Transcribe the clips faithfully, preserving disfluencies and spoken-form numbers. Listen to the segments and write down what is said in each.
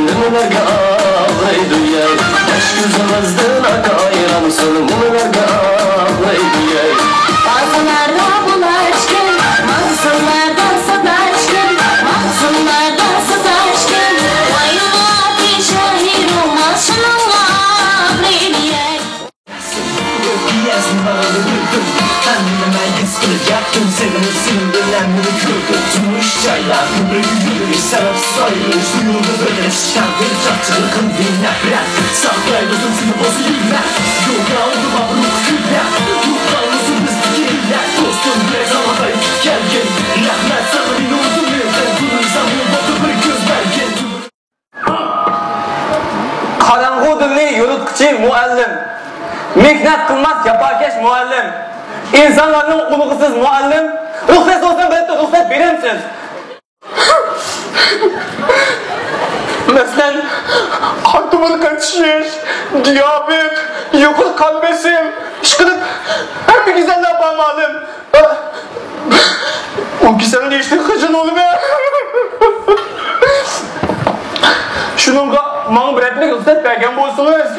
نېمىلەرگە ئاغرىيدۇ يەي؟ قاش كۆزىڭىزدىن ئاكا ئايرانسۇن، نېمىلەرگە ئاغرىيدۇ يەي؟ بازىلاردا بولار ئىكەن، ماغزىلاردا ساتار ئىكەن، ماغزىلاردا ساتار ئىكەن. ۋايلىغا شاھىرۇ ماشىنىڭ ئاغرىيدۇ يەي. ئۆتكەن يازنى ماڭىدۇ بىر كۈن، ھەممىنى مەيۈس قىلىپ ياقتىم. سېغىنىپ سېنىڭ بىلەن مېنى كۆردۈم، تۇرمۇش جايلار كۆپرەك يۈرۈش، سەۋەبسىز ئايرىلىش تۇيۇلدى بىر ئىشقا. بىر چاقچىقى قىلدى نەپرەت، ساقلايدۇ سېنى بولسا يۈرمەك. يولدا ئالدىما بىر كۈنلەر، تۇرۇپ قالمىسۇن بىزدىكى ئىللەت. دوستۇم بىر زامان قايتىپ كەلگىن. رەھمەت ساڭا مېنى ئۇزۇن يىلدىن تونۇيسام، يولدا بىر كۆز بەرگىن. قاراڭغۇ دىلنى يورۇتقۇچى مۇئەللىم، مېھنەت قىلماس جاپاكەش مۇئەللىم، ئىنسانلارنىڭ ئۇلىغىسىز مۇئەللىم، رۇخسەت سورىسام بېرىپتۇ، رۇخسەت بېرەمسىز؟ مەسىلەن، قان تومۇر قېتىشىش، دىيابېت، يۇقىرى قان بېسىم، ئىشقىلىپ، ھەممە كېسەللەر بار مۇئەللىم. ئۇ كېسەلنى يېشىشتىن خىجىل بولىمەن. شۇنىڭغا ماڭا بىر ھەپتىلىك رۇخسەت بەرگەن بولسىڭىز،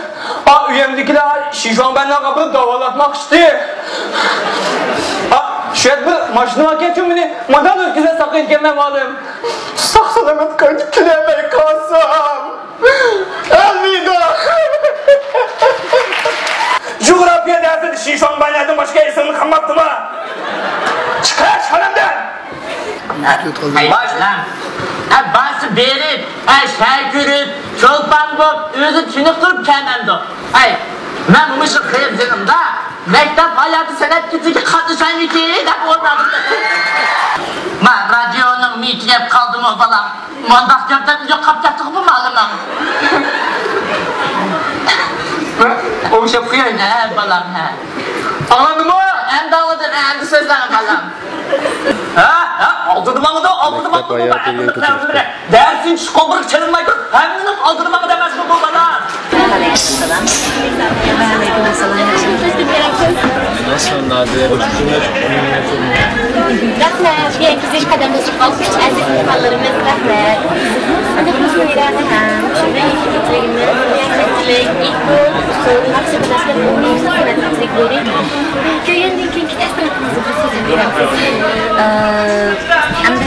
ئا، ئۆيۈمدىكىلەر شىشۇاڭبەننىڭ قاپىرىدا داۋالاتماقچىدى. ئا، شۇ يەردە بىر ماشىنا باركەنچۇ، مېنى ماندال ئۆتكۈزۈپ ساقايدىكەنمەن مۇئەللىم. ساق-سالامەت قايتىپ كېلەلمەي قالسام. ئەلۋىدا! جۇغراپىيە دەرسىدە شىشۇاڭبەنلەردىن باشقا ئېسىڭنى قالماپتىما؟ چىقار چىقارامدىن! ئەي، باشلام. ئە، بارسا بېرىپ، ئە، شەھەر كۆرۈپ، چولپان بوپ، ئۆزى چېنىقتۇرۇپ كەلمەمدۇ؟ ئەي، مەن مۇشۇ قىيىن جېنىمدا مەكتەپ ھاياتى سەنئەت كېچىلىكىگە قاتنىشايمىكىن دەپ ئويلاندىم. ما، رادىيونىڭ مىكى يەپ قالدىمۇ، بالام؟ مۇنداق گەپلەر ئۆيگە قاپ كەتتىغۇ بۇ مۇئەللىمىڭ. ئوڭشاپ قوياي. ھە، بالام، ھە. ئاڭلاندىمۇ؟ ئەمدى ئاڭلىدىم، ئەمدى سۆزلەڭ، بالام. ھە، ھە، ئالدىدا ماڭىدۇ، ئالدىدا ماڭىدۇ. دەرسنى چۈش قوڭغۇرىقى چېلىنماي تۇرۇپ، ھەممىنىڭ ئالدىدا ماڭىدۇ ئەمەسمۇ بۇ بالا؟ ۋەئەلەيكۇم ئەسسالام. ۋەئەلەيكۇم ئەسسالام. ياخشىمۇ؟ رەھمەت. بۇ يەرگە كىرىش قەدەم بېسىپ قالدۇق. ئەزىز مېھمانلىرىمىز، رەھمەت. ئەمدى بىز مۇنىرەنى ھەم شۇنداق كېچىلىكىمىز، كېچىلىك، ئېتنو، ئۇسسۇل، ناخشا بىرلەشكەن ئومۇمىي سەنئەت كېچىلىكى بولدى. كۆرگەندىن كېيىنكى تەسىراتىڭىزنى بىر سۆزلەپ بېرەمسىز؟ ئە، ئەمدى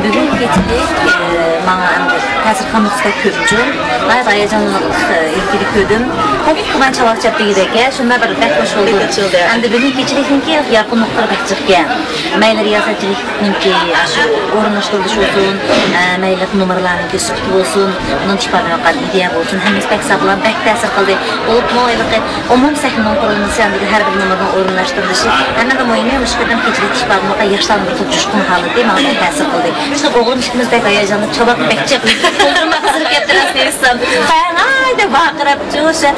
بۈگۈنكى كېچىلىك، ئە، ماڭا ئەمدى تەسىر قالمىغۇسىدا كۆپچۇ. ناھايىتى ھاياجانلىق، ئە، ئىلكىدە كۆردۈم. خوپ، مەن چاۋاك چاپ دېگۈدەك، شۇنداق بىر بەك خوش بولدۇم. ئەمدى بۈگۈنكى كېچىلىكنىڭكى يارقىنلىقلىرى بەك جىقكەن. مەيلى رىياسەتچىلىكنىڭكى ئاشۇ ئورۇنلاشتۇرۇلۇشى بولسۇن، ئە، مەيلى نومۇرلارنىڭكى سۈپىتى بولسۇن، ئۇنىڭ ئىپادىلەۋاتقان ئىدىيە بولسۇن، ھەممىسى بەك ساغلام، بەك تەسىر قىلدى. بولۇپمۇ ھېلىقى ئومۇم سەھنىنىڭ قۇرۇلمىسى، ئەمدى ھەر بىر نومۇرنىڭ ئورۇنلاشتۇرۇلۇشى، ھەممىدىن مۇھىمى مۇشۇ قېتىم كېچىلىك ئىپادىلىنىۋاتقان ياشلارنىڭ بىر خىل جۇشقۇن ھالىتى ماڭا بەك تەسىر قىلدى. شۇڭا ئوغلۇم ئىككىمىز بەك ھاياجانلىنىپ، چاۋاك بەك چەپ قولدۇرما قىزىرىپ كەپتۇ راستىنى ئېيتسام. ھاياي دەپ ۋارقىراپ، جۇشا.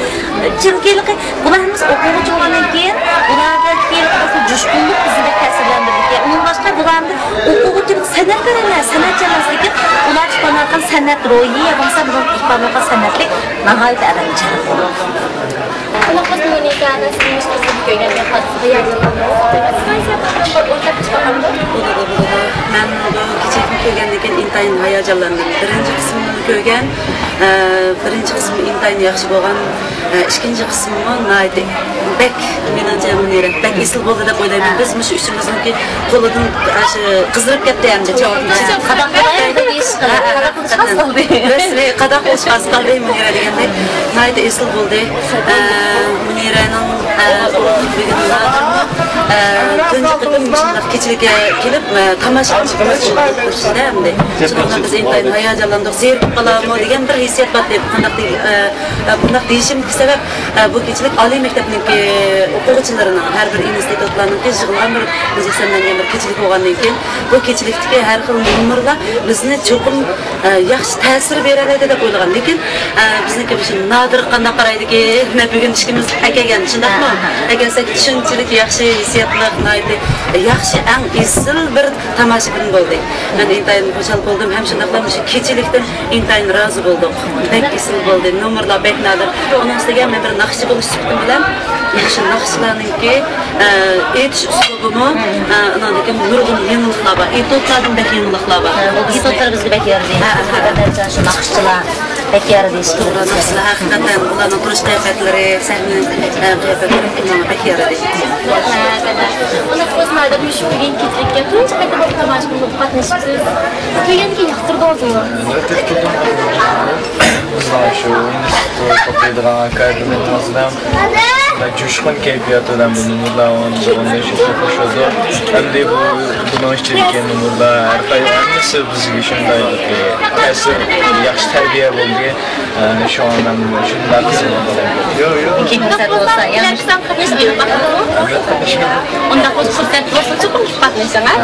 چۈنكى ھېلىقى بۇلار ھەممىسى ئوقۇغۇچى بولغاندىن كېيىن، بۇلاردا كېيىن بىر خىل جۇشقۇنلۇق بىزنى بەك تەسىرلەندۈردىكەن. ئۇنىڭدىن باشقا بۇلاردا ئوقۇغۇچىلىق سەنئەتكار ئەمەس، سەنئەتچى ئەمەس، لېكىن ئۇلار ئىپادىلەۋاتقان سەنئەت روھى، بولمىسا بۇلار ئىپادىلەۋاتقان سەنئەتلىك ناھايىتى ئادەمنى جەلپ قىلىدۇ. قانداق بولسىمۇ نىسا ئەنە سىزنىڭ مۇشۇ قىزنى كۆرگەندىن قاتتىق ھاياجانلاندىم. سىز ھېسابلىسىڭىز بىر ئورتاق چىقىپ قالامدۇ؟ بولىدۇ، بولىدۇ. مەن بۇ كېچىلىكنى كۆرگەندىن كېيىن ئىنتايىن ھاياجانلاندىم. بىرىنچى قىسمىنى كۆرگەن، ئە، بىرىنچى قىسمى ئىنتايىن ياخشى بولغان، ئە، ئىككىنچى قىسمىمۇ ناھايىتى بەك، مېنىڭچە، مۇنىرە، بەك ئېسىل بولدى دەپ ئويلايمەن. بىز مۇشۇ ئۈچىمىزنىڭكى قولىدىن ئاشۇ قىزىرىپ كەتتى ئەمدى. قاداق قىلىش، قاداق قىلىش ئاز قالدى. بىز، قاداق قىلىش ئاز قالدى، مۇنىرە دېگەندەك. ناھايىتى ئېسىل بولدى. ئە، مۇنىرەنىڭ، ئە، بۈگۈن، ئە، تۇنجى قېتىم مۇشۇنداق كېچىلىككە كېلىپ، ئە، تاماشا قىلىشىدا ئەمدى. شۇنىڭ بىلەن بىز ئىنتايىن ھاياجانلاندۇق. زېرىكىپ قالارمۇ دېگەن بىر ھېسسىيات بار ئىدى. قانداق دېي-، ئە، ئە، بۇنداق دېيىشىمدىكى سەۋەب، ئە، بۇ كېچىلىك ئالىي مەكتەپنىڭكى ئوقۇغۇچىلىرىنىڭ، ھەر بىر ئىنستىتۇتلارنىڭكى يىغىلغان بىر مۇجەسسەملەنگەن بىر كېچىلىك بولغاندىن كېيىن، بۇ كېچىلىكتىكى ھەر خىل نومۇرلار بىزنى چوقۇم، ئە، ياخشى تەسىر بېرەلەيدۇ دەپ ئويلىغان. لېكىن، ئە، بىزنىڭكى مۇشۇ نادىر قانداق قارايدىكىن، مەن بۈگۈن ئىككىمىز ئەكەلگەن، شۇنداقمۇ؟ ئەكەلسەك شۇنچىلىك ياخشى ھېسسىياتلىق، ناھايىتى ياخشى، ئەڭ ئېسىل بىر تاماشىبىن بولدى. مەن ئىنتايىن خۇشال بولدۇم ھەم شۇنداقلا مۇشۇ كېچىلىكتىن ئىنتايىن رازى بولدۇق. بەك ئېسىل بولدى، نومۇرلار بەك نادىر. ئۇنىڭ ئۈستىگە مەن بىر ناخشىچى بولۇش سۈپىتىم بىلەن مۇشۇ ناخشىلارنىڭكى، ئە، ئېيتىش ئۇسلۇبىمۇ، ئە، ئۇنىڭدىكى نۇرغۇن يېڭىلىقلار بار. ئېتيۇدلاردىن بەك يېڭىلىقلار بار. ئېتيۇدلار بىزگە بەك يارىدى. ھە، ھە. شۇ ناخشىچىلار. بەك يارىدى ئىشقىلىپ. توغرا، ھەقىقەتەن ئۇلارنىڭ تۇرۇش قىياپەتلىرى، سەھنە، ئە، قىياپەتلىرى ماڭا بەك يارىدى. ئۇنداق بولسا مۇشۇ بۈگۈنكى كېچىلىككە تۇنجى قېتىم بولۇپ تاماشا قىلىپ قاتنىشىپسىز. كۆرگەندىن كېيىن ياقتۇردىڭىزمۇ؟ ئەلۋەتتە، كۆردۈم. بىزنىڭ شۇ ئىنستىتۇت ئوقۇيدىغان ئاكادېمىيەمىزنىڭ جۇشقۇن كەيپىياتى بىلەن بۇ نومۇرلار ئورۇندىشىشى خۇش بولدى. ئەمدى بۇ، بۇنىڭ ئىچىدىكى نومۇرلار ھەر قايسى ھەممىسى بىزگە شۇنداق تەسىر، ياخشى تەربىيە بولدى. ئە، شۇڭا مەن شۇنداق قىزىقىپ قالدىم. كېيىن پۇرسەت بولسا، يەنە ئۇنداق بولسا پۇرسەت بولسا چوقۇم قاتنىشىڭ، ھە؟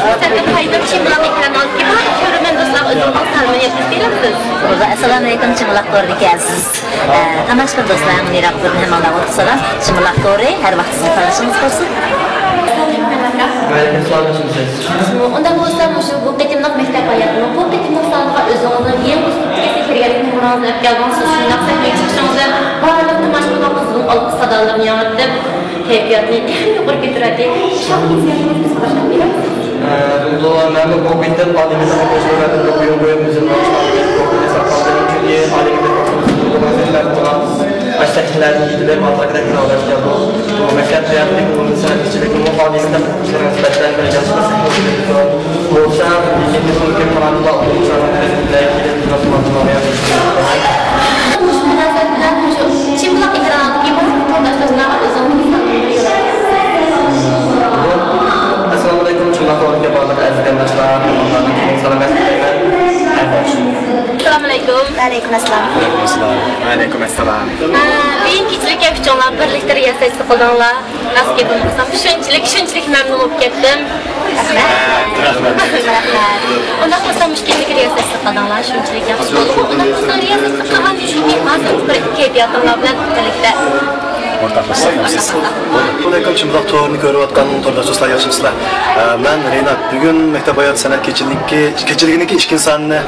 پۇرسەتتىن پايدىلىنىپ چىمبىلاق ئېكران ئالدىدىكى بارلىق كۆرۈرمەن دوستلارغا ئۆزىڭىزنىڭ سالىمىنى يەتكۈزۈپ بېرەمسىز؟ ئەسسالامۇئەلەيكۇم، چىمبىلاق تورىدىكى ئەزىز، ئە، تاماشىبىن دوستلار، ھەم يىراق بۇرۇن ھەممىڭلارغا ئوتلۇق سالام. چىمبىلاق تورى ھەر ۋاقتىڭىزدا تاللىشىڭىز بولسۇن. ۋەئەلەيكۇم سالام، چىمسىز. ئۇنداق بولسا مۇشۇ بۇ قېتىملىق مەكتەپ ھاياتىنىڭ بۇ قېتىملىق سانىغا ئۆزىڭىزنىڭ يېڭى ئۇسلۇبتىكى سېھىرگەرلىك نومۇرىڭىزنى ئەپ كەلدىڭىز. شۇنداق سەھنىگە چىقىشىڭىز بىلەن بارلىق تاماشىبىنلار قىزغىن ئالقىش سادالىرىنى ياڭرىتىپ، كەيپىياتنى تېخىمۇ يۇقىرى كۆتۈرەتتى. شۇ كېيىن ئە، بولىدۇ. مەنمۇ بۇ قېتىم ئالىي مەكتەپ ئوقۇغۇچىلىرى بىلەن بىر ئويۇن قويۇپ، ئۆزۈمنىڭ ئىشلارنى كۆپ بىلسەم قالدىم. چۈنكى ئالىي مەكتەپ ئوقۇغۇچىلىرى بولغان سەھنىلەرنى يېتىلىپ، ھازىرغىدەك راۋاج كەلدۇق. بۇ مەكتەپ ھاياتىدىكى ئومۇمىي سەنئەت كېچىلىكىمۇ ئالىي مەكتەپ ئوقۇغۇچىلىرىغا نىسبەتەن بىر ياخشى بىر سەھنە بولۇپ كېتىدۇ. بولسا، لېكىن بۇ كۆپ قىرانچىلار ئوقۇغۇچىلارنىڭ كۆزىتىلەي كېلىپ، مۇشۇ مۇناسىۋەت بىلەن مۇشۇ چىمبىلاق ئېكرانىدىكى بارلىق تورداشلارغا ئۆزۈڭىزنىڭ سالاملىرىنى يوللايمەن. ئەسسالامۇئەلەيكۇم، چىمبىلاق تورىدىكى بارلىق ئەزىز قېرىنداشلار، ھەممىڭلارنى كېيىنكى سالامەتلىك تىلەيمەن. ئەسسالامۇئەلەيكۇم. ۋەئەلەيكۇم ئەسسالام. ۋەئەلەيكۇم ئەسسالام. ھە، بۈگۈنكى كېچىلىككە ئۈچۈڭلار بىرلىكتە رىياسەتچىلىك قىلدىڭلار. راست گېپىم قىلسام، شۇنچىلىك، شۇنچىلىك مەمنۇن بولۇپ كەتتىم. رەھمەت. رەھمەت. ئۇنداق بولسا مۇشۇ كېچىلىك رىياسەتچىلىك قىلدىڭلار، شۇنچىلىك ياخشى بولدىغۇ. ئۇنداق بولسا رىياسەتچىلىك قىلغان ئۈچۈن ھازىر بىر كەيپىياتىڭلار بىلەن بىرلىكتە. ئورتاقلاشساق ياخشى. ئەسسالامۇئەلەيكۇم، چىمبىلاق تورىنى كۆرۈۋاتقان تورداش دوستلار، ياخشىمۇسىلەر؟ ئە، مەن رىنات. بۈگۈن مەكتەپ ھاياتى سەنئەت كېچىلىكى، كېچىلىكىنىڭكى ئىككىنچى سانىنى،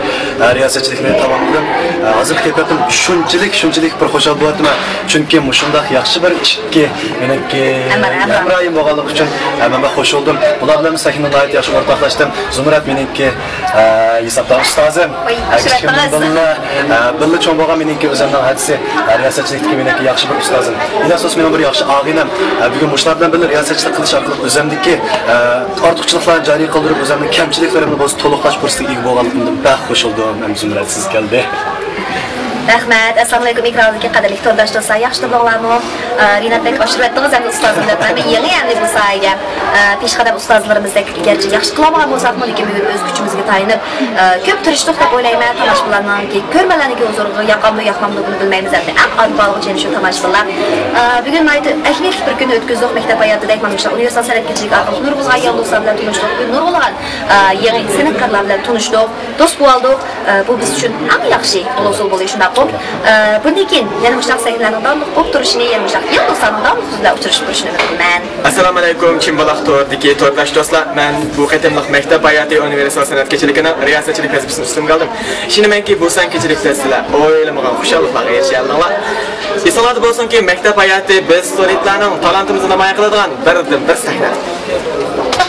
ئە، رىياسەتچىلىكنى تاماملىدىم. ئە، ھازىرقى كەيپىياتىم شۇنچىلىك، شۇنچىلىك بىر خۇشال بولۇۋاتىمەن. چۈنكى مۇشۇنداق ياخشى بىر ئىشقا مېنىڭكى ھەمراھىم بولغانلىقى ئۈچۈن، ئە، مەن بەك خۇش بولدۇم. بۇلار بىلەن سەھنىدە ناھايىتى ياخشى ئورتاقلاشتىم. زۇمرەت مېنىڭكى ئە، ھېسابتا ئۇستازىم. ۋاي، ئە، كىچىكىمدىن بىللە، ئە، بىللە چوڭ بولغان مېنىڭكى ئۆزۈمنىڭ ھەدىسى، ئە، رىياسەتچىلىكتىكى مېنىڭكى ياخشى بىر ئۇستازىم. ئىناس دوست مېنىڭ بىر ياخشى ئاغىنەم. ئە، بۈگۈن مۇشۇلار بىلەن بىللە رىياسەتچىلىك قىلىش ئارقىلىق ئۆزۈمدىكى، ئە، ئارتۇقچىلىقلارنى جارى قىلدۇرۇپ، ئۆزۈمنىڭ كەمچىلىكلىرىمنى بولسا تولۇقلاش پۇرسىتىگە ئىگە بولغانلىقىمدىن بەك خۇش بولدۇم. ھەم زۇمرەت سىز كەلدى. رەھمەت. ئەسسالامۇئەلەيكۇم، ئېكرانىدىكى قەدىرلىك تورداش دوستلار، ياخشى تۇردۇڭلارمۇ؟ ئە، رىنات بەك ئاشۇرۇۋەتتىڭىز ئەمدى ئۇستازىم دەپ. مەن يېڭى ئەمدى بۇ ساھەگە، ئە، پېشقەدەم ئۇستازلىرىمىزدەك گەرچە ياخشى قىلالمىغان بولساقمۇ، لېكىن بۈگۈن ئۆز كۈچىمىزگە تايىنىپ، ئە، كۆپ تىرىشتۇق دەپ ئويلايمەن. تاماشىبىنلارنىڭكى، كۆرۈرمەنلەرنىڭكى ھۇزۇرىغا ياقامدۇ، ياقمامدۇ، بۇنى بىلمەيمىز ئەمدى. ئەڭ ئالدىنقى ئالغۇچى يەنە شۇ تاماشىبىنلار. ئە، بۈگۈن ناھايىتى ئەھمىيەتلىك بىر كۈننى ئۆتكۈزدۇق مەكتەپ ھاياتىدەك. مانا مۇشۇنداق ئۇنىۋېرسال سەنئەت كېچىلىكى ئارقىلىق نۇرغۇنلىغان يولداشلار بىلەن تونۇشتۇق. بۈگۈن نۇرغۇنلىغان، ئە، يېڭى سەنئەتكارلار بىلەن تونۇشتۇق. دوست بولالدۇق. ئە، بۇ بىز ئۈچۈن ئەڭ ياخشى بولۇشى بولدى، شۇنداققۇ؟ ئە، بۇندىن كېيىن يەنە مۇشۇنداق سەھنىلەرنىڭ داۋاملىق بولۇپ تۇرۇشىنى، يەنە مۇشۇنداق يېڭى دوستلارنىڭ داۋاملىق سىز بىلەن ئۇچرىشىپ تۇرۇشىنى ئۈمىد قىلىمەن. ئەسسالامۇئەلەيكۇم، چىمبىلاق تورىدىكى تورداش دوستلار. مەن بۇ قېتىملىق مەكتەپ ھاياتى ئۇنىۋېرسال سەنئەت كېچىلىكىنىڭ رىياسەتچىلىك ۋەزىپىسىنى ئۈستۈمگە ئالدىم. ئىشىنىمەنكى، بۇ سەن كېچىلىكتە سىلەر ئويلىمىغان خۇشاللىقلارغا ئېرىشەلىدىڭلار. ئېسىڭلاردا بولسۇنكى، مەكتەپ ھاياتى بىز ستۇدېنتلارنىڭ تالانتىمىزنى نامايان قىلىدىغان بىردىنبىر سەھنە.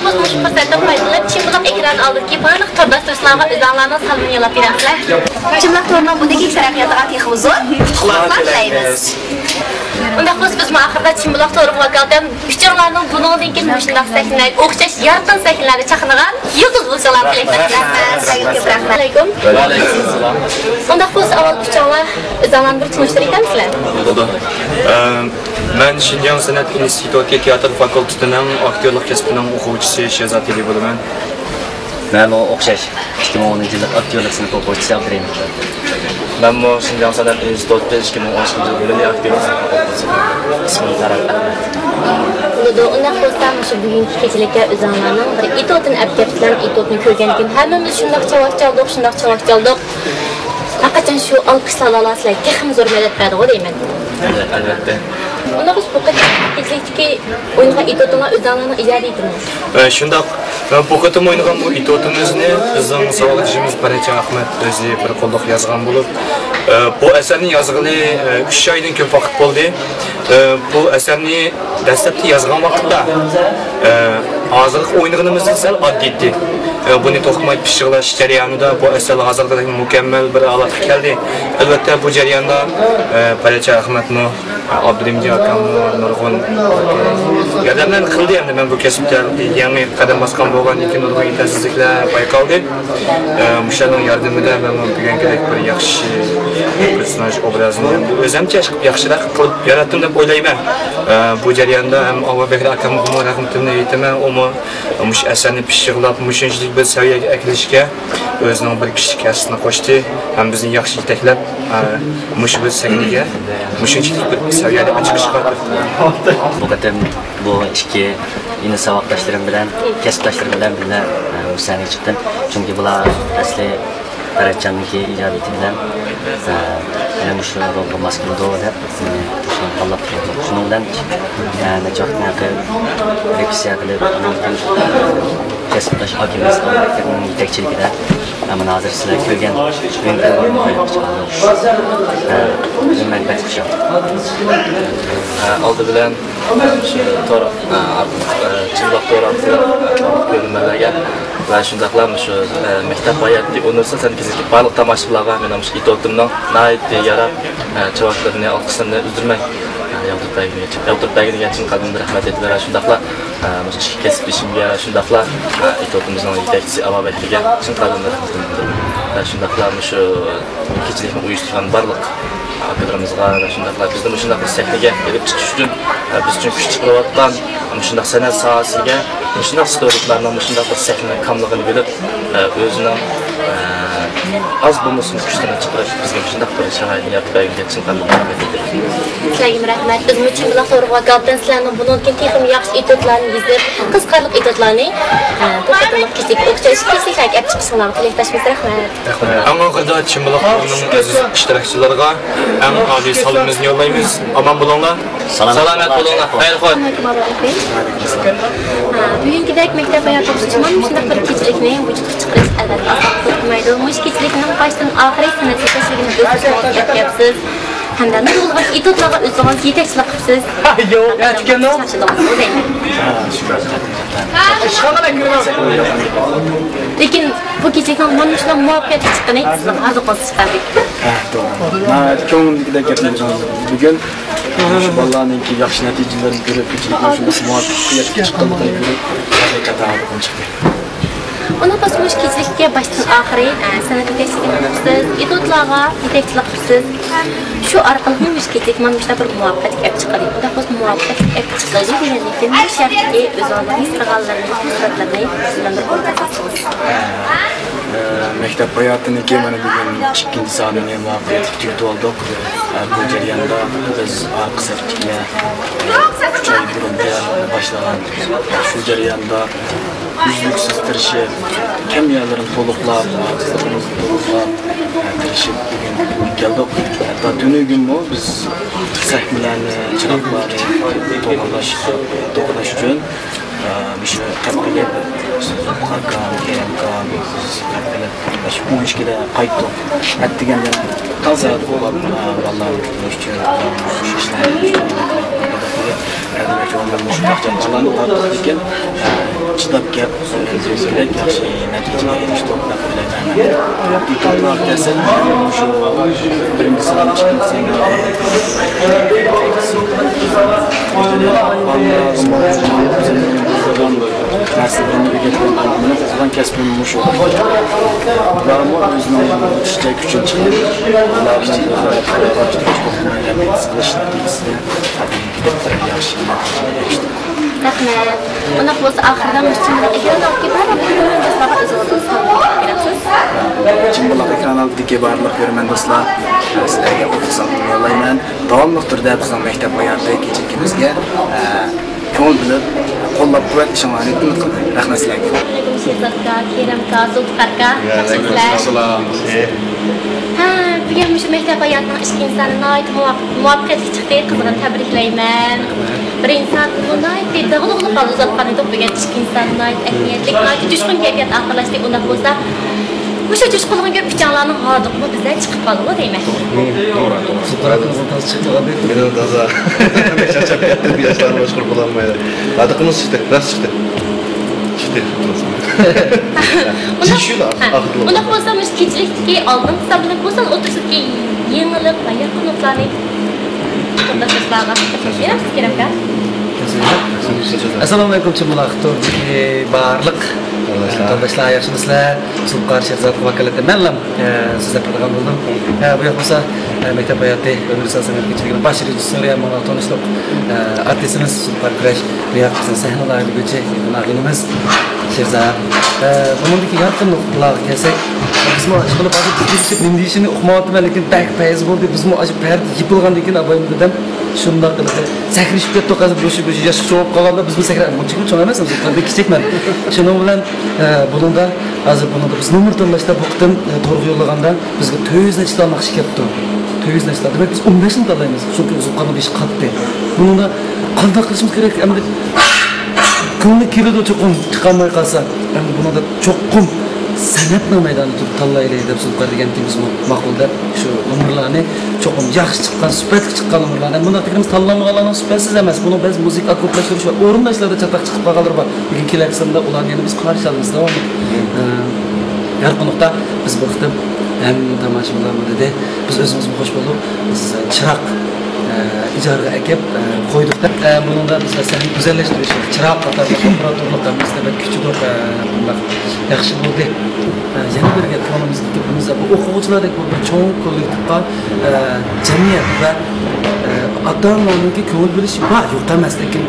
مۇشۇ پۇرسەتتىن پايدىلىنىپ، چىمبىلاق ئېكران ئالدىدىكى بارلىق تورداش دوستلارغا ئۆزۈڭلارنىڭ سالىمىنى يوللاپ بېرەڭلار. چىمبىلاق تورىنىڭ بۇندىن كېيىنكى تەرەققىياتىغا تېخىمۇ زور ئۇتۇقلار تىلەيمىز. ئۇنداق بولسا، بىزمۇ ئاخىرىدا چىمبىلاق تورىغا ۋاكالىتەن ئۈچىڭلارنىڭ بۇنىڭدىن كېيىن مۇشۇنداق سەھنىلەرگە ئوخشاش يارقىن سەھنىلەردە چاقنىغان يۇلتۇز بولۇشۇڭلارنى تىلەيمىز. رەھمەت، سىزگە كۆپ رەھمەت. ئەسسالامۇئەلەيكۇم. ۋەئەلەيكۇمئەسسالام. ئۇنداق بولسا، ئاۋۋال ئۈچۈڭلار ئۆزۈڭلارنى بىر تونۇشتۇرۇۋېتەمسىلەر؟ بولىدۇ. ئە، مەن شىنجاڭ سەنئەت ئىنستىتۇتى تىياتىر فاكۇلتېتىنىڭ ئاكتيورلۇق كەسپىنىڭ ئوقۇغۇچىسى شېھزاد ھېلى بولىمەن. مەنمۇ ئوخشاش، ئىككى مىڭ ئونىنچى يىللىق ئاكتيورلۇق سىنىپى ئوقۇغۇچىسى ئابدۇرېھىم. مەنمۇ شىنجاڭ سەنئەت ئىنستىتۇتى ئىككى مىڭ ئون ئىككىنچى يىل مىللىي ئاكتيورلۇق سىنىپى ئوقۇغۇچىسى. ئىسمىم تارەت ئەخمەت. بولىدۇ، ئۇنداق بولسا مۇشۇ بۈگۈنكى كېچىلىككە ئۆزۈڭلارنىڭ بىر ئېتوتىنى ئەپ كەپسىلەر. ئېتوتنى كۆرگەندىن كېيىن ھەممىمىز شۇنداق چاۋاك چالدۇق، شۇنداق چاۋاك چالدۇق. ھەرقاچان شۇ ئالقىش سالالار سىلەرگە تېخىمۇ زور مەدەت بەردىغۇ دەيمەن. ئەلۋەتتە، ئەلۋەتتە. ئۇنداق بولسا بۇ قېتىمقى ئويۇنغا ئېتوتۇڭلار ئۆزۈڭلارنىڭ ئىجادىيىتىمۇ؟ ئە، شۇنداق. ئە، بۇ قېتىم ئوينىغان بۇ ئېتوتىمىزنى بىزنىڭ ساۋاقدىشىمىز پەرەچ ئەخمەت ئۆزى بىر قوللۇق يازغان بولۇپ، ئە، بۇ ئەسەرنى يازغىلى، ئە، ئۈچ ئايدىن كۆپ ۋاقىت بولدى. ئە، بۇ ئەسەرنى دەسلەپتە يازغان ۋاقىتتا، ئە، ھازىرقى ئوينىغىنىمىزدىن سەل ئاددىي ئىدى. ئە، بۇنى توختىماي پىششىقلاش جەريانىدا بۇ ئەسەر ھازىرقىدەك مۇكەممەل بىر ھالەتكە كەلدى. ئەلۋەتتە، بۇ جەرياندا، ئە، پەرەچ ئەخمەتمۇ، ئابدۇرېھىمجان ئاكاممۇ نۇرغۇن ياردەملەرنى قىلدى. ئەمدى مەن بۇ كەسىپتە يېڭى قەدەم باسقان بولغاندىن كېيىن نۇرغۇن يېتەرسىزلىكلەر بايقالدى. ئە، مۇشۇلارنىڭ ياردىمىدە مەنمۇ بۈگۈنكىدەك بىر ياخشى پېرسوناژ ئوبرازىنى ئۆزەمچە ياخشىراق قىلىپ ياراتتىم دەپ ئويلايمەن. ئە، بۇ جەرياندا ھەم ئاۋۇ بەكرى ئاكامغىمۇ رەھمىتىمنى ئېيتىمەن. ئۇمۇ مۇشۇ ئەسەرنى پىششىقلاپ، مۇشۇنچىلىك بىر سەۋىيەگە ئەكېلىشكە ئۆزىنىڭ بىر كىچىك ھەسسىسىنى قوشتى ھەم بىزنى ياخشى يېتەكلەپ، ئە، مۇشۇ بىر سەھنىگە مۇشۇنچىلىك بىر سەۋىيەدە چىقىشقا تىرىشتى. بۇ قېتىم بۇ ئىككى ئىنى ساۋاقداشلىرىم بىلەن، كەسىپداشلىرىم بىلەن بىللە، ئە، بۇ سەھنىگە چىقتىم. چۈنكى بۇلار ئەسلى پەرەتجاننىڭكى ئىجادىيىتى بىلەن، ئە، يەنە مۇشۇ رولغا ماس كېلىدۇ دەپ، ئە، مۇشۇنى تاللاپ كەلدۇق. شۇنىڭ بىلەن، ئە، نەچچە ۋاقىتتىن ياقىن رېپېتىتسىيە قىلىپ، ئۇنىڭدىن كېيىن، ئە، كەسىپداش ئاكىمىز يېتەكچىلىكىدە، ئە، مانا ھازىر سىلەر كۆرگەن ئويۇننى ئويناپ چىقاردۇق. ئە، بۈگۈن مەن بەك خۇشال. ئە، ئالدى بىلەن شۇ تور، ئارقىلىق، چىمبىلىق تور ئارقىلىق كۆرۈرمەنلەرگە ۋە شۇنداقلا مۇشۇ، مەكتەپ ھاياتى ئۇنىۋېرسال سەھنىسىدىكى بارلىق تاماشىبىنلارغا مېنىڭ مۇشۇ ئېتوتۇمنىڭ ناھايىتى ياراپ، چاۋاكلىرىنى، ئالقىشلىرىنى ئۈزدۈرمەي ياغدۇرۇپ بەرگىنىگە، ياغدۇرۇپ بەرگىنىگە چىن قەلبىمدىن رەھمەت ئېيتىمەن. شۇنداقلا، مۇشۇ ئىككى كەسىپدىشىمگە شۇنداقلا، ئېتوتىمىزنىڭ يېتەكچىسى ئابابەككىگە چىن قەلبىمدىن رەھمىتىمنى بىلدۈرىمەن. ۋە شۇنداقلا مۇشۇ كېچىلىكنى ئۇيۇشتۇرغان بارلىق ئاكىلىرىمىزغا ۋە شۇنداقلا بىزنى مۇشۇنداق بىر سەھنىگە ئېلىپ چىقىش ئۈچۈن، بىز ئۈچۈن كۈچ چىقىرىۋاتقان مۇشۇنداق سەنئەت ساھەسىگە مۇشۇنداق ستورىكلارنىڭ مۇشۇنداق بىر سەھنىنىڭ كاملىقىنى بىلىپ، ئۆزىنىڭ ئاز بولمىسۇن كۈچلىرىنى چىقىرىپ، بىزگە مۇشۇنداق بىر شارائىتنى يارىتىپ بەرگەنلىكى ئۈچۈن قەلبىمدىن رەھمەت ئېيتىمەن. سىلەرگىمۇ رەھمەت. بىزمۇ چىمبىلىق تورىغا ۋاكالىتەن سىلەرنىڭ بۇنىڭدىن كېيىن تېخىمۇ ياخشى ئېتيۇدلارنى يېزىپ، قىزىقارلىق ئېتيۇدلارنى، بۇ قېتىملىق كېچىلىككە ئوخشاش كېچىلىكلەرگە ئەپ چىقىشىڭلارغا تىلەكداشمىز. رەھمەت. ئەڭ ئاخىرىدا چىمبىلىق تورىنىڭ ئەزىز ئىشتىراكچىلىرىغا ئەڭ ئالىي سالىمىمىزنى يوللايمىز. ئامان بولۇڭلار. سالامەت بولۇڭلار. خەير خوش. ھە، بۈگۈنكىدەك مەكتەپ ھاياتىغا ئوخشاش مانا مۇشۇنداق بىر كېچىلىكنى ۋۇجۇدقا چىقىرىش ئەلۋەتتە ئاسان بولمايدۇ. مۇشۇ كېچىلىكنىڭ باشتىن ئاخىرى سەنئەت يېتەكچىلىكىنى ئۆز ئۈستىڭىزگە ئەپ كەپسىز. ھەمدە نۇرغۇن ئېتيۇدلارغا ئۆزىڭىز يېتەكچىلىك قىپسىز. ھە، يو، ئەتىكەننۇ. چاقچىلىقىڭىز بولدى. لېكىن بۇ كېچىلىكنىڭ مانا مۇشۇنداق مۇۋەپپەقىيەتلىك چىققىنى سىزنىڭ ھاردۇقىڭىزغا چىقاردى. ھە، توغرا. ناھايىتى كۆڭلۈمدىكىدەك گەپنى ئېيتىڭىز. بۈگۈن مۇشۇ بالىلارنىڭكى ياخشى نەتىجىلىرىنى كۆرۈپ، كېچىلىكنىڭ شۇنداق مۇۋەپپەقىيەتكە چىققانلىقىنى كۆرۈپ، ھەقىقەتەن ھاردۇقۇم چىقتى. ئۇنداق بولسا مۇشۇ كېچىلىككە باشتىن ئاخىرى، ئە، سەنئەت يېتەكچىسىنى قىپسىز، ئېتيۇدلارغا يېتەكچىلىك قىپسىز. شۇ ئارقىلىقمۇ مۇشۇ كېچىلىك مانا مۇشۇنداق بىر مۇۋەپپەقىيەتلىك ئەپ چىققىلى. ئۇنداق بولسا مۇۋەپپەقىيەتلىك ئەپ چىققىلى دېگەندىن كېيىن مۇشۇ ھەقتىكى ئۆزىڭىزنىڭ ھېس قىلغانلىرىنى، تەسىراتلىرىنى بىز بىلەن بىر ئورتاقلاشسىڭىز. ئە، مەكتەپ ھاياتىنىڭكى مانا بۈگۈن ئىككىنچى سانىنى مۇۋەپپەقىيەتلىك تۈگىتىۋالدۇق. ئە، بۇ جەرياندا بىز ئارقا سەپتىكىلەر ئۈچ ئاي بۇرۇن تەييارلىقنى باشلىغان. شۇ جەرياندا ئۈزلۈكسىز تىرىشىپ، كەم يەرلىرىنى تولۇقلاپ، ئاجىزلىقىمىزنى تولۇقلاپ، تىرىشىپ بۈگۈن كەلدۇق. ھەتتا تۈنۈگۈنمۇ بىز سەھنىلەرنى، چىراغلارنى توغرىلاش، توغرىلاش ئۈچۈن، مۇشۇ قەپقىگە ئاكام، كېرەمكام، بىز قەپقىلەپ ئون ئىككىدە قايتتۇق. ئەتىگەندىن تاڭ سەھەردە بولۇپ، بالىلارنى كۈتۈش ئۈچۈن، مۇشۇ ئىشلارنى ئەدىمەك چوڭلار مۇشۇنداق جاپالارنى تارتتۇق لېكىن، چىداپ كەپ، بەك ياخشى نەتىجىگە ئېرىشتۇق دەپ ئويلايمەن. ئېتيۇدلار دېسە، مۇشۇ بىرىنچى سان، ئىككىنچى سان، نەرسىلەرنى ئۆگەتكەن، مېنىڭ قىلغان كەسپىم مۇشۇ. ئۇلارمۇ ئۆزىنىڭ يېتىشىچە كۈچىنى چىقىرىپ، ئۇلار بىلەن بىر قىلىش نەتىجىسىدە ياخشى نەتىجىگە ئېرىشتۇق. رەھمەت. ئۇنداق بولسا، ئاخىرىدا مۇشۇ چىمبىلىق ئېكران ئالدىدىكى بارلىق كۆرۈرمەن دوستلارغا ئۆزىڭىزدىن سالام بېرەمسىز؟ چىمبىلىق ئېكران ئالدىدىكى بارلىق كۆرۈرمەن دوستلار، سىلەرگە ئۇزۇن سالام يوللايمەن. داۋاملىق تۈردە بىزنىڭ مەكتەپ ھاياتى كېچىلىكىمىزگە، ئە، كۆڭۈل بۆلۈپ، قوللاپ-قۇۋۋەتلىشىڭلارنى ئۈمىد قىلىمەن. رەھمەت سىلەرگە. ئەلەيكۇم شېھزادكا، كېرەمكا، زۇلپىقاركا. ياخشىمۇسىلەر؟ سالام. ھە، بۈگۈن مۇشۇ مەكتەپ ھاياتىنىڭ ئىككىنچى سانى ناھايىتى مۇۋاپ-، مۇۋەپپەقىيەتلىك چىقتى. قىزغىن تەبرىكلەيمەن. بىرىنچى سانىمۇ ناھايىتى داغلىغلىق ھالدا ئۇزاتقان ئىدۇق. بۈگۈن ئىككىنچى سانى ناھايىتى ئەھمىيەتلىك، ناھايىتى جۇشقۇن كەيپىيات ئاخىرلاشتى. ئۇنداق بولسا، مۇشۇ جۇشقۇنلۇقنى كۆرۈپ ئۈچەڭلارنىڭ ھاردۇقىمۇ بىزدە چىقىپ قالىدۇ دەيمەن. توغرا، توغرا. سۇپرا قىلغان تاز چىقىپ قالدى. مېنىڭ تازا. مەن چارچاپ كەتتىم، ياشلارنى مەشغۇل قىلالماي. ھاردۇقىمىز چىقتى، راست چىقتى. چىقتى. ئۇنداق، ھە، ئۇنداق بولسا، مۇشۇ كېچىلىكتىكى ئالدىنقى سان بىلەن بۇ سان ئوتتۇرىسىدىكى يېڭىلىق ۋە يارقىنلىقلارنى تورداشلارغا تەكلىپ بېرەمسىز، كېرەم ئاكا؟ ئەسسالامۇ ئەلەيكۇم، چىمبىلاق توردىكى بارلىق تورداشلار. تورداشلار، ياخشىمۇسىلەر؟ زۇلپىقار شېرزادقا ۋاكالىتەن مەنلا، ئە، سۆزلەپ بېرىدىغان بولدۇم. ئە، بۇ ياق بولسا، ئە، مەكتەپ ھاياتى، ئۇنىۋېرسال سەنئەت كېچىلىكىنىڭ باش رېژىسسورى ھەم ماڭا تونۇشلۇق، ئە، ئارتىسىمىز زۇلپىقار كۈرەش، بۇ ياق بىزنىڭ سەھنە لايىھىلىگۈچى يېقىن ئاغىنىمىز شېرزاد. ئە، بۇنىڭدىكى يارقىن نۇقتىلارغا كەلسەك، بىزمۇ ئىشقىلىپ ھازىر بىز دېيىشىپ نېمە دېيىشىنى ئۇقمايۋاتىمەن، لېكىن بەك پەيز بولدى. بىزمۇ ئاشۇ پەردە يېپىلغاندىن كېيىن ئابايىم دېدىم، شۇنداق قىلىپ سەكرىشىپ كەتتۇق. ھازىر بۇ شۇ، بۇ شۇ ياشقا چوڭ بولۇپ قالغاندا، بىزمۇ سەكرەپ، مۇنچىمۇ چوڭ ئەمەس، ھازىر قىرىقتىن كىچىكمەن. شۇنىڭ بىلەن، ئە، بۇنىڭدا، ھازىر بۇنىڭدا بىز نومۇر تاللاشتا بۇ قېتىم، ئە، تورغا يوللىغاندا بىزگە تۆت يۈز نەچچە تال ناخشا كەپتۇ. تۆت يۈز نەچچە تال. دېمەك، بىز ئون بەشنى تاللايمىز. چۈنكى زۇلپىقارنىڭ بېشى قاتتى. بۇنىڭدا قانداق قىلىشىمىز كېرەك ئەمدى؟ كۆڭلى كېلىدۇ چوقۇم، چىقالماي قالسا. ئەمدى بۇنىڭدا چوقۇم سەنئەتنىڭ مەيدانىدا تۇرۇپ تاللايلى دەپ زۇلپىقار دېگەنتى، بىزمۇ ماقۇل دەپ شۇ نومۇرلارنى، چوقۇم ياخشى چىققان، سۈپەتلىك چىققان نومۇرلارنى، بۇنداق دېگىنىمىز تاللانمىغانلارنىڭ سۈپەتسىز ئەمەس، بۇنىڭ بەزى مۇزىكا ئاككوردلاشتۇرۇش ۋە ئورۇنداشلاردا چاتاق چىقىپ قالغانلىرى بار. لېكىن كېلەر قىسىمدا ئۇلارنى يەنە بىز قارشى ئالىمىز داۋاملىق. ئە، ھەر قانداقتا بىز بۇ قېتىم ھەممە تاماشىبىنلارمۇ دېدى، بىز ئۆزىمىزمۇ خوش بولدۇق. بىز چىراغ، ئە، ئىجارىگە ئەكەپ، ئە، قويدۇق دەپ، ئە، بۇنىڭدا بىز سەھنە گۈزەللەشتۈرۈش، چىراغ قاتارلىق ئوپېراتورلۇق ھەممىسىدە بەك كۈچىدۇق، ئە، بۇنداق ياخشى بولدى. ئە، يەنە بىر گەپ، كۆڭلىمىزدىكى گېپىمىز، بۇ ئوقۇغۇچىلاردەك بۇ بىر چوڭ كوللېكتىپقا، ئە، جەمئىيەت ۋە، ئە، ئاتا-ئانىلارنىڭكى كۆڭۈل بۆلۈشى بار، يوق ئەمەس، لېكىن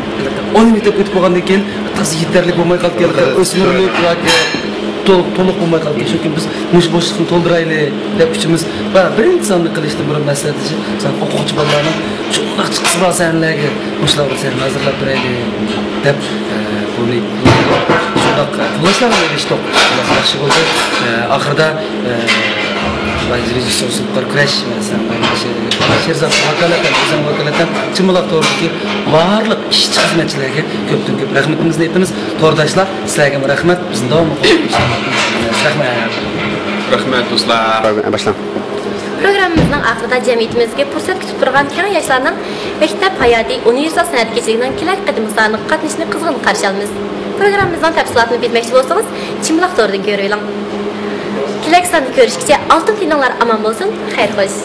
ئون يىل ئۆتۈپ بولغاندىن كېيىن تازا يېتەرلىك بولماي قالىدىكەن، ئۆسمۈرلۈك ياكى تولۇق، تولۇق بولماي قالىدىكەن. شۇنىڭ ئۈچۈن بىز مۇشۇ بوشلۇقنى تولدۇرايلى دەپ ئۈچىمىز، ۋە بىرىنچى ساننى قىلىشتىن بۇرۇن مەسلىھەتلىشىپ، سەن ئوقۇغۇچى بالىلارنىڭ شۇنداق چىققۇسى بار سەھنىلەرگە مۇشۇنداق بىر سەھنە ھازىرلاپ بېرەيلى دەپ، ئە، بۇنى شۇنداق، ئە، قوللاشلارغا ئېرىشتۇق. ياخشى بولدى. ئە، ئاخىرىدا، ئە، باش رېژىسسور زۇلپىقار كۈرەش ۋە سەن شېرزات ۋاكالىتەن، ئۆزۈڭ ۋاكالىتەن چىمبىلاق تورىدىكى بارلىق ئىشچى خىزمەتچىلەرگە كۆپتىن كۆپ رەھمىتىمىزنى ئېيتىمىز. تورداشلار، سىلەرگىمۇ رەھمەت، بىزنى داۋاملىق قوللاپ كېلىشىڭلارنى ئۈمىد قىلىمىز. رەھمەت. رەھمەت، دوستلار. باشلاڭ. پروگراممىمىزنىڭ ئاخىرىدا جەمئىيىتىمىزگە پۇرسەت كۈتۈپ تۇرغان كەڭ ياشلارنىڭ مەكتەپ ھاياتى ئۇنىۋېرسال سەنئەت كېچىلىكىنىڭ كېلەر قېتىملىق سانىغا قاتنىشىشىنى قىزغىن قارشى ئالىمىز. پروگراممىمىزنىڭ تەپسىلاتىنى بىلمەكچى بولسىڭىز، چىمبىلاق تورىدىن كۆرۈۋېلىڭ. كېلەر ساندا كۆرۈشكىچە ئالتۇن تېنىڭلار ئامان بولسۇن، خەير خوش.